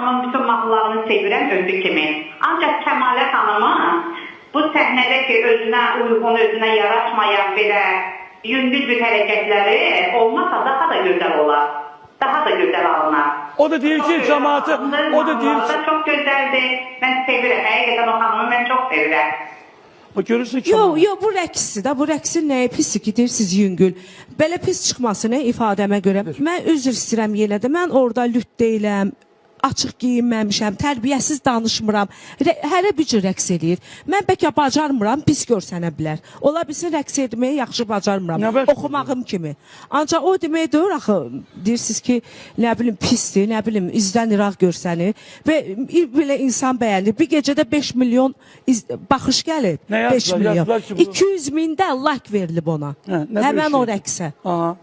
xanımın bütün mahnılarını sevirəm özü kimi. Ancaq Kəmalə xanımı bu səhnədə ki, özünə uyğun, özünə yaraşmayan belə yüngül bir hərəkətləri olmasa daha da gözəl olar. Daha da gözəl alınar. O da deyir ki, Çox gözəl cəmaatı, alındı, o da deyir mahnıları ki, da çox gözəldir. Mən sevirəm. Həqiqətən o xanımı mən çox sevirəm. Bax görürsən ki, Yo, yo, bu rəqsdir də, bu rəqsin nəyi pisi ki, deyirsiniz yüngül. Belə pis çıxmasın ifadəmə görə. Mən üzr istəyirəm yenə də. Mən orada lüt deyiləm, açıq geyinməmişəm, tərbiyəsiz danışmıram. Hərə bir cür rəqs eləyir. Mən bəlkə bacarmıram, pis görsənə bilər. Ola bilsin rəqs etməyi yaxşı bacarmıram. Nə bəlkə? Oxumağım kimi. Ancaq o demək deyil axı, deyirsiniz ki, nə bilim pisdir, nə bilim izdən iraq görsənir və belə insan bəyənir. Bir gecədə 5 milyon baxış gəlib. Nə 5 yazdılar? milyon. Yazdılar ki, bu- 200 mində like verilib ona. Hə, nə Həmən böyük o şey. rəqsə. Aha.